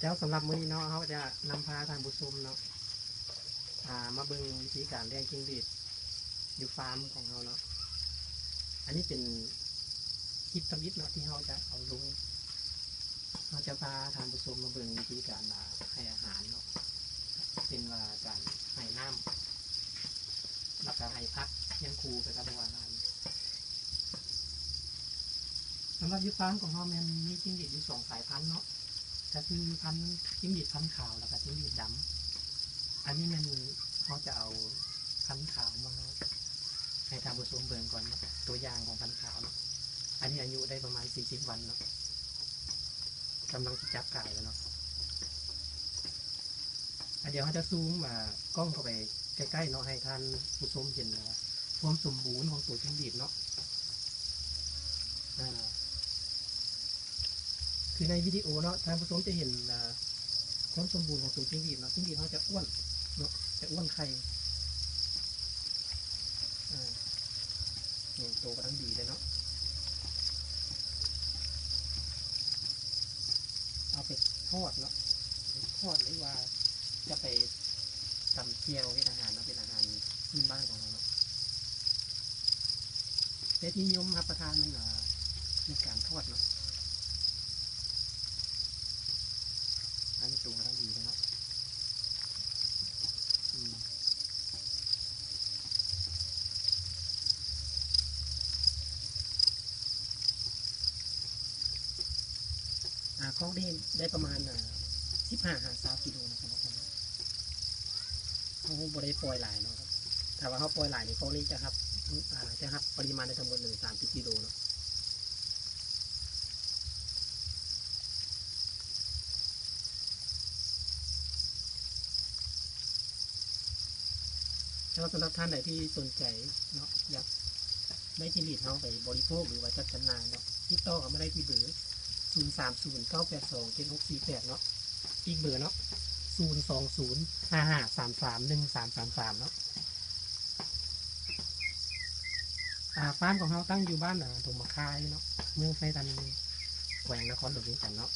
ເຈົ້າ, ສຳລັບມື້ນີ້ເນາະ ເຮົາຈະນຳພາທ່ານຜູ້ຊົມເນາະ ອ່າ ມາເບິ່ງວິທີການລ້ຽງຈິ້ງຫຼີດຢູ່ຟາມຂອງເຮົາເນາະ. ອັນນີ້ເປັນຄລິບທຳອິດເນາະ ທີ່ເຮົາຈະເອົາລົງ ເຮົາຈະພາທ່ານຜູ້ຊົມມາເບິ່ງວິທີການ ອ່າ ໃຫ້ອາຫານເນາະ ເຊັ່ນວ່າການໃຫ້ນ້ຳ ແລ້ວກໍໃຫ້ຜັກຄຽງຄູ່ໄປກັບຫົວອາຫານ. ສຳລັບຢູ່ຟາມຂອງເຮົາແມ່ນມີຈິ້ງຫຼີດຢູ່ສອງສາຍພັນເນາະ ກໍຄືພັນ ຈິ້ງຫຼີດພັນຂາວ ແລ້ວກໍຈິ້ງຫຼີດດຳ. ອັນນີ້ແມ່ນເຮົາຈະເອົາພັນຂາວມາໃຫ້ທ່ານຜູ້ຊົມເບິ່ງກ່ອນເນາະ ຕົວຢ່າງຂອງພັນຂາວເນາະ. ອັນນີ້ອາຍຸໄດ້ປະມານສີ່ສິບວັນເນາະ ກຳລັງຊິຈັບຂາຍແລ້ວເນາະ. ອ່າ ດຽວເຮົາຈະຊູມ ອ່າ ກ້ອງເຂົ້າໄປໃກ້ໆເນາະ ໃຫ້ທ່ານຜູ້ຊົມເຫັນ ອ່າ ຄວາມສົມບູນຂອງໂຕຈິ້ງຫຼີດເນາະ. ອ່າ ຄືໃນວິດີໂອເນາະ ທ່ານຜູ້ຊົມຈະເຫັນ ອ່າ ຄວາມສົມບູນຂອງໂຕຈິ້ງຫຼີດເນາະ. ຈິ້ງຫຼີດເຮົາຈະອ້ວນເນາະ ຈະອ້ວນໄຂ່ ອ່າ ນີ້ໂຕກຳລັງດີເລີຍເນາະ. ເອົາໄປທອດເນາະ ທອດ ຫຼືວ່າຈະໄປຕຳແຈ່ວເຮັດອາຫານເນາະ ເປັນອາຫານພື້ນບ້ານຂອງເຮົາເນາະ. ແຕ່ທີ່ນິຍົມຮັບປະທານມັນ ອ່າ ໃນການທອດເນາະ. ອັນນີ້ໂຕກຳລັງດີເລີຍເນາະ. ອືມ ອ່າ ຄອກນີ້ໄດ້ປະມານ ອ່າ ສິບຫ້າຫາຊາວກິໂລນະ ສຳລັບເຮົາເນາະ. ເຮົາບໍ່ໄດ້ປ່ອຍຫຼາຍເນາະ. ຖ້າວ່າເຮົາປ່ອຍຫຼາຍນີ້ ຄອກນີ້ຈະຮັບ ອ່າ ຈະຮັບປະລິມານໄດ້ທັງໝົດເລີຍສາມສິບກິໂລເນາະ. ແລ້ວສຳລັບທ່ານໃດທີ່ສົນໃຈເນາະ ຢາກໄດ້ຈິ້ງຫຼີດເຮົາໄປບໍລິໂພກ ຫຼືວ່າຈັດຈຳໜ່າຍເນາະ ຕິດຕໍ່ເຂົ້າມາໄດ້ທີ່ເບີ ສູນສາມສູນ ເກົ້າແປດສອງ ເຈັດຫົກສີ່ແປດເນາະ. ອີກເບີເນາະ ສູນສອງສູນ ຫ້າຫ້າສາມສາມ ໜຶ່ງສາມສາມສາມເນາະ. ອ່າ ຟາມຂອງເຮົາຕັ້ງຢູ່ບ້ານ ອ່າ ດົງໝາກຄາຍເນາະ ເມືອງໄຊທານີ ແຂວງນະຄອນຫຼວງວຽງຈັນເນາະ.